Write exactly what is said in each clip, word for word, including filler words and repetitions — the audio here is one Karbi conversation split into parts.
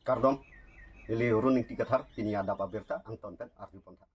Kardom, neli Arun Ingti Kathar, pini adap abirta angton pen arju pontha.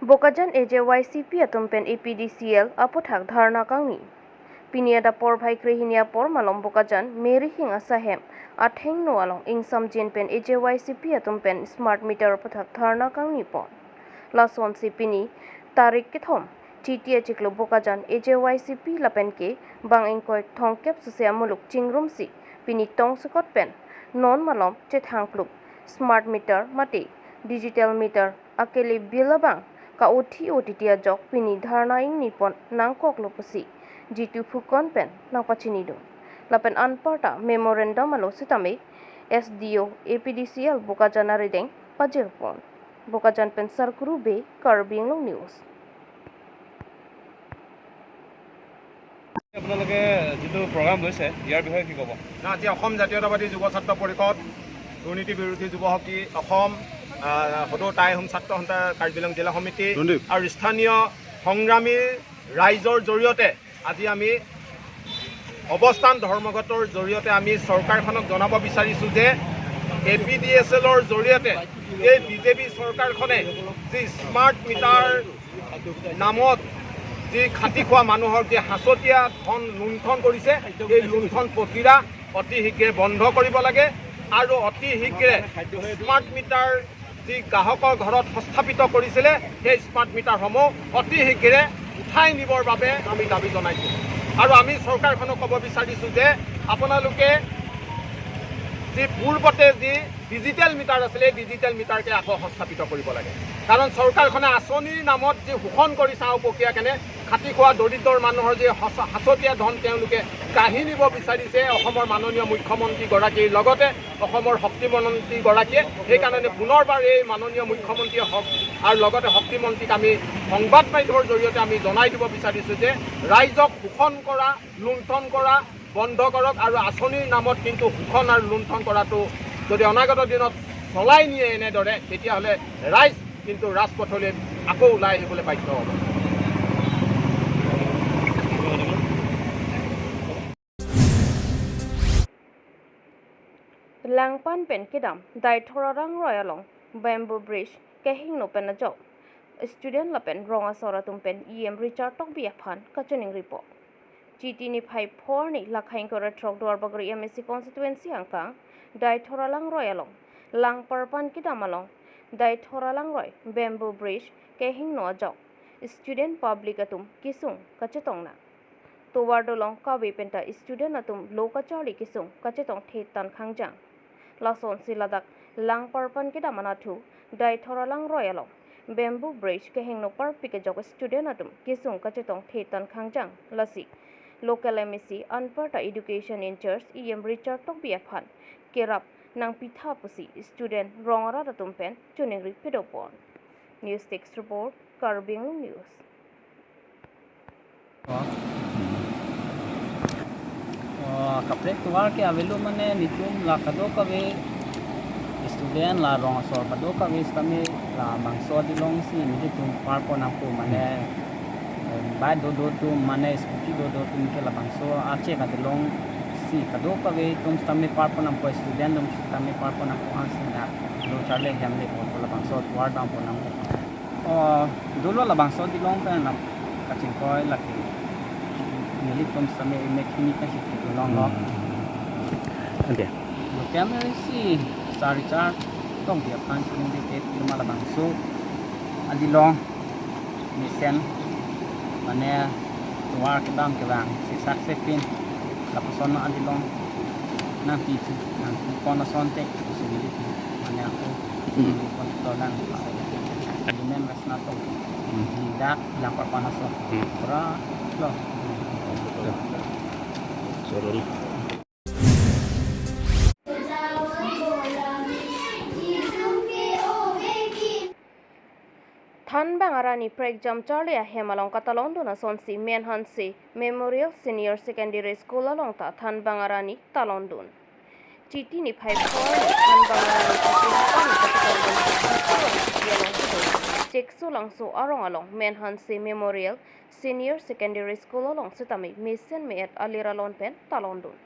Bokajan A J Y C P atum pen A P D C L aputhak dharna kangni. Pini adap porphai krehini apor malom Bokajan Mary Hing asahem athengno along ingsamjin pen A J Y C P atum pen smart meter aputhak dharna kangni pon. Lasonsi pini tarik kethom Chiti achiklo Bokajan A J Y C P lapen ke bang ingkoi thomkep suse amuluk chingrumsi pini tongsekot pen non malom chethangplup smart meter mate digital meter akele bill abang ka-uthi O T T ajok pini dharna ingni pon nangkoklo pusi Jitu Phukon pen nangpachinidun. Lapen anparta memorandum alo sitame S D O A P D C L Bokajan arideng pajir pon. Bokajan pen Sarkuru Bey, Karbi Anglong News. আপোনালোকে যিটো প্ৰগ্ৰাম লৈছে, ইয়াৰ বিষয়ে কি ক'ব? না, আজি অসম জাতীয়তাবাদী যুৱ ছাত্ৰ পৰিষদ, দুৰ্নীতি বিৰোধী যুৱ শক্তি, অসম, আহ, সদৌ টাই আহোম ছাত্ৰ সন্থা কাৰ্বি আংলং জিলা সমিতি সন্দীপ। আৰু স্থানীয় সংগ্ৰামী ৰাইজৰ জৰিয়তে আজি আমি অৱস্থান ধৰ্মঘটৰ জৰিয়তে আমি চৰকাৰখনক জনাব বিচাৰিছো যে এ পি ডি এছ এলৰ জৰিয়তে এই বি জে পি চৰকাৰখনে যি স্মাৰ্ট মিটাৰ নামত যি খাটি খোৱা মানুহৰ যি সাঁচতীয়া ধন লুণ্ঠন কৰিছে, এই লুণ্ঠন পতিৰা অতি শীঘ্ৰে বন্ধ কৰিব লাগে আৰু অতি শীঘ্ৰে স্মাৰ্ট মিটাৰ যি গ্ৰাহকৰ ঘৰত সংস্থাপিত কৰিছিলে, সেই স্মাৰ্ট মিটাৰসমূহ অতি শীঘ্ৰে উঠাই নিবৰ বাবে আমি দাবী জনাইছো। আৰু আমি চৰকাৰখনক ক'ব বিচাৰিছো যে আপোনালোকে যি পূৰ্বতে যি ডিজিটেল মিটাৰ আছিলে, এই ডিজিটেল মিটাৰকে আকৌ সংস্থাপিত কৰিব লাগে। কাৰণ চৰকাৰখনে আঁচনিৰ নামত যি শোষণ কৰি চাওঁ প্ৰক্ৰিয়া কেনে খাটি খোৱা দৰিদ্ৰৰ মানুহৰ যি সঁচা-, সাঁচতীয়া ধন তেওঁলোকে কাঢ়ি নিব বিচাৰিছে অসমৰ মাননীয় মুখ্যমন্ত্ৰীগৰাকীৰ লগতে অসমৰ শক্তিমন্ত্ৰীগৰাকীয়ে। সেইকাৰণে পুনৰবাৰ এই মাননীয় মুখ্যমন্ত্ৰীয়ে হওক আৰু লগতে শক্তিমন্ত্ৰীক আমি সংবাদ মাধ্যমৰ জৰিয়তে আমি জনাই দিব বিচাৰিছো যে ৰাইজক শোষণ কৰা, লুণ্ঠন কৰা বন্ধ কৰক আৰু আঁচনিৰ নামত কিন্তু শোষণ আৰু লুণ্ঠন কৰাটো যদি অনাগত দিনত চলাই নিয়ে এনেদৰে, তেতিয়াহ'লে ৰাইজ কিন্তু ৰাজপথলৈ আকৌ ওলাই আহিবলৈ বাধ্য হ'ব। Langpan pen kedam Daithor alangroi along bamboo bridge kehingno pen ajok student lapen rong asor atum pen E M Richard Tokbi aphan kachiningri pon. Chiti niphai phongo arni lakhai ingkoi ra throk Duarbagori M A C constituency angkang Daithor alangroi along Langparpan kedam along Daithor alangroi bamboo bridge kehingno ajok student public atum kesung kachetong nang. Tovar dolong kave penta student atum lo kacharli kesung kachetong thetan khangjang. Lasonsi ladak Langparpan kedam anatthu Daithor alangroi along bamboo bridge kehingno parpik ajok student atum kesung kachetong thetan khangjang. Lasi local M A C anparta education in charge E M Richard Tokbi aphan kerap nangpitha pusi student rong arat atum pen chiningri pado pon. News Desk Report, Karbi Anglong News. Oh, kaprek tovar ke avelo mane nelitum la kadokave student la rong asor kadokave sitame labangso adolong si nelitum par pon nangpo mane, eh, bike dodo atum mane scooty dodo atum ke labangso achek adolong si kadokave atum sitame par pon nangpo, student atum sitame par pon nangpo, ansi na lo charli hem le pon labangso tovar dam pon nangpo. Oh, dolo labangso adolong pen nang kachingkoi lake. Nelitum sitame emek hini pen si theklong lo. Hmm. Ante. Local M A C Richard Tokbi aphan chiningri ke loma labangso adolong mesen mane tovar kedam kevang si saksepin lapuson adolong nangpi nangpi pon asonte pusi nelitum mane ako Hmm. Pon dolang. Di men ras nato. Hmm. Di dak Langparpan aso. Hmm. Pura lo. Sorol. Thanbang arni prekjam charli ahem along katalondun asonsi Menhanse Memorial Senior Secondary School along ta thanbang arni talondun. Chiti niphai phongo arni thanbang arni chiti niphai phongo arni chiti along kedo Chekso Langso arong along Menhanse Memorial Senior Secondary School along sitame mesen me-et alir alon pen talon dun.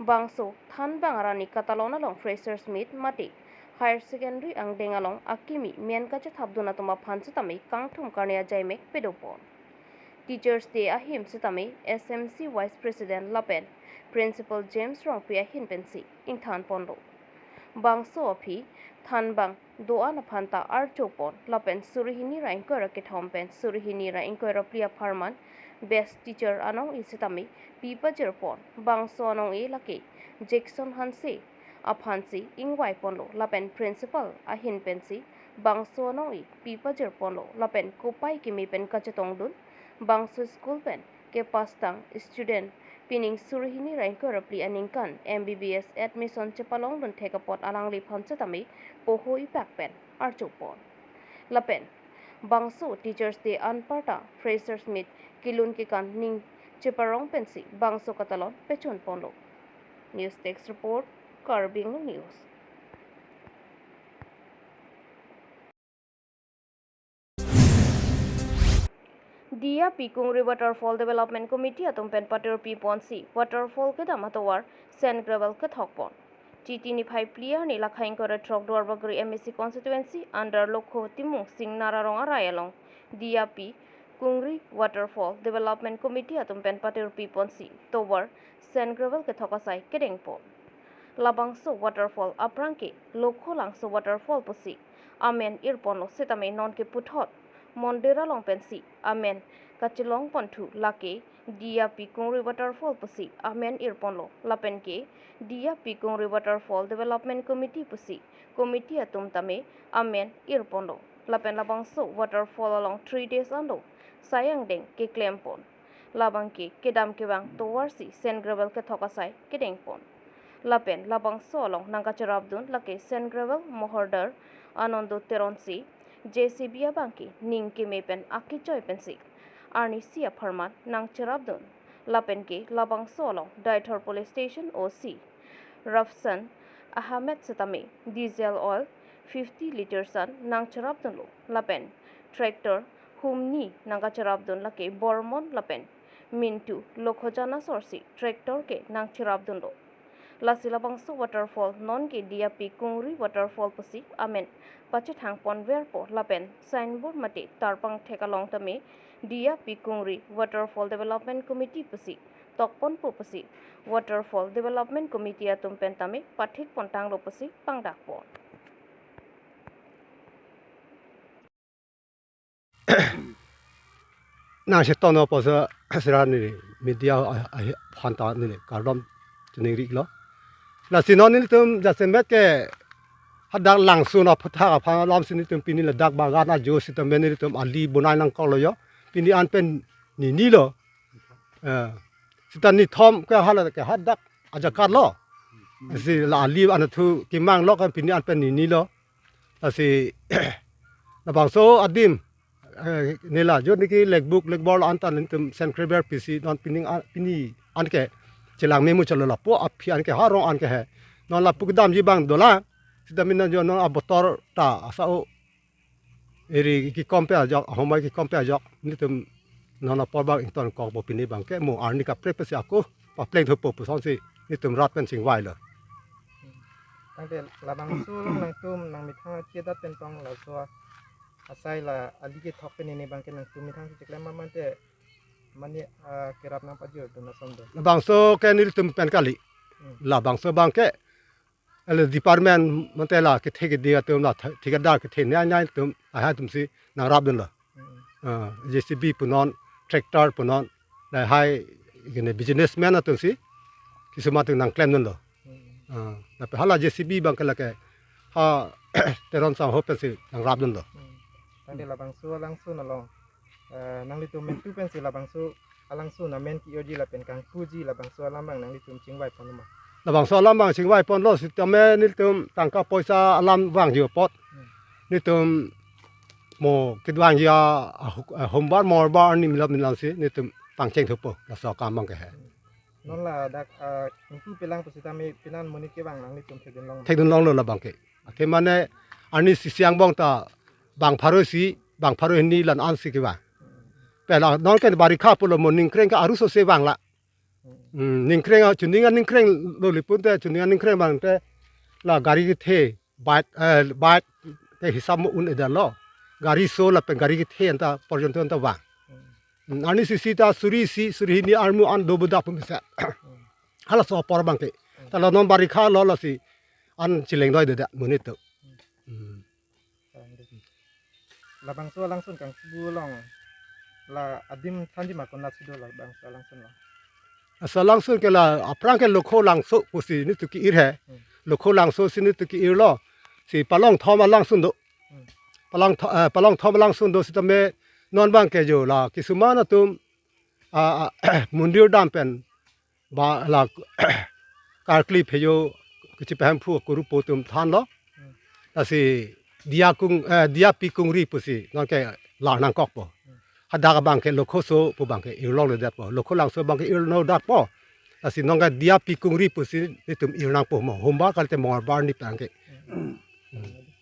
Bangso thanbang arni katalon along freshers meet mate higher secondary angdeng along akimi men kachethap dun atum aphan sitame kangthum karne ajaimek pedopon. Teachers Day ahim sitame S M C Vice President lapen Principal James Rongpi ahin pensi ingthan ponlo. Bangso aphi thanbang do-an aphan ta archopon lapen suri hini ra ingkoi ra kethom pen suri hini ra ingkoi ra phli apharman best teacher anong-e sitame pi pajirpon. Bangso anong-e lake Jackson Hanse aphansi ingvai ponlo lapen principal ahin pensi bangso anong-e pi pajirponlo lapen kopai kimi pen kachetong dun bangso school pen kepastang student pining suri hini ra ingkoi ra phli aningkan M B B S admission chepalong dun thek apot alangliphan sitame poho ipak pen archopon. Lapen bangso Teachers Day anparta freshers meet kelun kekan ning cheparong pensi bangso katalon pechun ponlo. News Desk Report, Karbi Anglong News. D R P Kungri Waterfall Development Committee atum pen patirpi ponsi waterfall kedam atovar sand gravel kethok pon. Chiti niphai phli arni lakhai ingkoi ra throk Duarbagori M A C constituency under Lokho Timung Singnar arong arai along D R P Kungri Waterfall Development Committee atum pen patirpi ponsi tovar sand gravel kethok asai kedeng pon. Labangso waterfall aphrang ke Lokho Langso Waterfall pusi amen irponlo sitame non ke puthot mondir along pensi amen kachelong ponthu lake D R P Kungri Waterfall pusi amen irponlo lapen ke D R P Kungri Waterfall Development Committee pusi committee atum tame amen irponlo lapen labangso waterfall along three days anlo sai angdeng keklem pon. Labang ke kedam kevang tovarsi sand gravel kethok asai kedeng pon. Lapen labangso along nangkacherap dun lake sand gravel mohordar Anando Teronsi J C B abang ke ning keme pen akechoi pensi arnisi apharman nangcherap dun. Lapen ke labangso along Deithor Police Station O C Rafsan Ahmed sitame diesel oil fifty liters an nangcherap dunlo. Lapen tractor humni nangkacherap dun lake Bormon lapen Mintu Lokhojan asorsi tractor ke nangcherap dunlo. Lasi labangso waterfall non ke D R P Kungri Waterfall pusi amen pachethang ponverpo lapen signboard mate tarpang thek along tame D R P Kungri Waterfall Development Committee pusi tokponpo pusi Waterfall Development Committee atum pen tame pathik pontanglo pusi pangdakpon. Nangchetongno pusi sera neli media a, a, aphan ta neli kardom chiningri lo. Lasi non nelitum jasemet ke hadak Langsun aphuthak aphan alamsi nelitum pini ladak bagan ajo sitame nelitum ali bonai nangkoklo jo. Pini an pen ninilo. Eh, sita nithom ke hala ke hadak ajakar lo. Si la ali anatthu kemang lo kan pini an pen ninilo. Lasi labangso adim, eh, nela jo niki lekbuk lekbor lo anta nelitum sand gravel pisi non pining an, pini anke chelang memuchotlo lapu aphi anke harong anke he. Non lapu kedamji abang dolang. Sita mina jo non abotor ta asa o eri kekom pe ajok, ahomai kekom pe ajok, nelitum non apor abang ingtonkokpo pini abangke mo arni kaprek pensi ako papleng thupo pusonsi nelitum rat pen chingvailo. Tangte labangso along nangtum nangmethang achedat pen tong laso asai la ali kethok pen nini abangke nangtum methang si cheklem ma mate mane, ah, kerap nangpajir dun ason do. Labangso ke nelitum pen kali. Hmm. Labangso abangke ele department mate la kethe kedi atum la the-, thikadar kethenei nei atum lahai atumsi nangrap dunlo. Hmm. Ah, J C B punon, tractor punon, lahai kene businessman atumsi kisuma atum nangklem dunlo. Hmm. Ah, lapen hala J C B abangke lake ha Teron sangho pensi nangrap dunlo. Hmm. Tangte labangso alangsun along, eh, nanglitum mentu pensi labangso alangsun amen ke-oji lapen kangpuji labangso alam abang nanglitum chingvai pon ma? Labangso alam abang chingvai ponlo sitame nelitum tangka poisa alam vangji apot. Hmm. Nelitum mo kedvangji a, a, a, hombar morbar ni milap milamsi nelitum pangcheng thupo laso akam abangke he. Hmm. Non ladak, ah, ingpu pelang pusitame pinan monit kevang nanglitum thekdun long ma? Thekdun longlo labangke. Athema ne arnisi angbong ta bang pharo isi, bang pharo hini la-an si kevang. Pela non ke barikha pulo mo ningkreng ke arusose vanglo. Hmm, ningkreng, ah, chuning aningkreng lo lipun te, chuning aningkreng abang te la gari kethe, bike, eh, bike ke hisap mo un-edetlo. Gari so lapen gari kethe anta porjonto anta vang. Hmm, arnisi sita suri isi, suri hini armu an do budak pun bisa. Halaso apor abang ke. Ta la non barikha lo lasi an chileng doidedet monit atum. Hmm. Labangso alangsun kangsibu along la adim thanji ma konatsi do labangso alangsun lo? Laso alangsun ke la aphrang ke Lokho Langso pusi nelitum ke-ir he. Hmm. Lokho Langso si nelitum ke-irlo. Si Palongthom alangsun do. Hmm. Palongtho-, eh, Palongthom alangsun do sitame non abang ke jo la kisuman atum, ah, ah, mondir dam pen ba la karkli phejo kachipahemphu kuru po atum thanlo. Hmm. Lasi Diya Kung, eh, Diya Pi Kungri pusi non ke la nangkokpo. Hmm. Hadak abang ke Lokho So pu abang ke irlongledetpo. Lokho Langso abang ke irlongledetpo. Lasi non ke Diya Pi Kungri pusi nelitum ir nangpo mo. Hombar kalite Mongolbar ni abang ke. Hmm.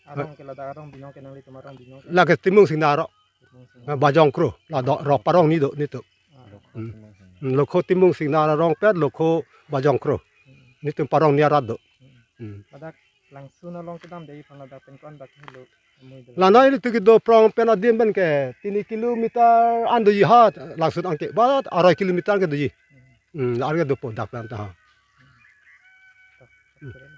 Arong ke ladak arong binong ke nanglitum arong binong ke? Lake Timung Singnar arong. Timung Singnar. Eh, Bajong Kro. La do rok parong ni do nelitum. Ah. Hmm. Hmm, Lokho Timung Singnar arong pen Lokho Bajong Kro. Hmm. Nelitum parong ni arat do. Hmm. Hmm. Ladak Langsun along kedamde aphan ladak pen ko-an dak helo amui do? Lanai nelitum kedo prong pen adim pen ke tini kilometer an doji ha, Langsun anke ba arai kilometer ke doji. Hmm. Hmm, la anke dopo dak pen ta ha. Hmm.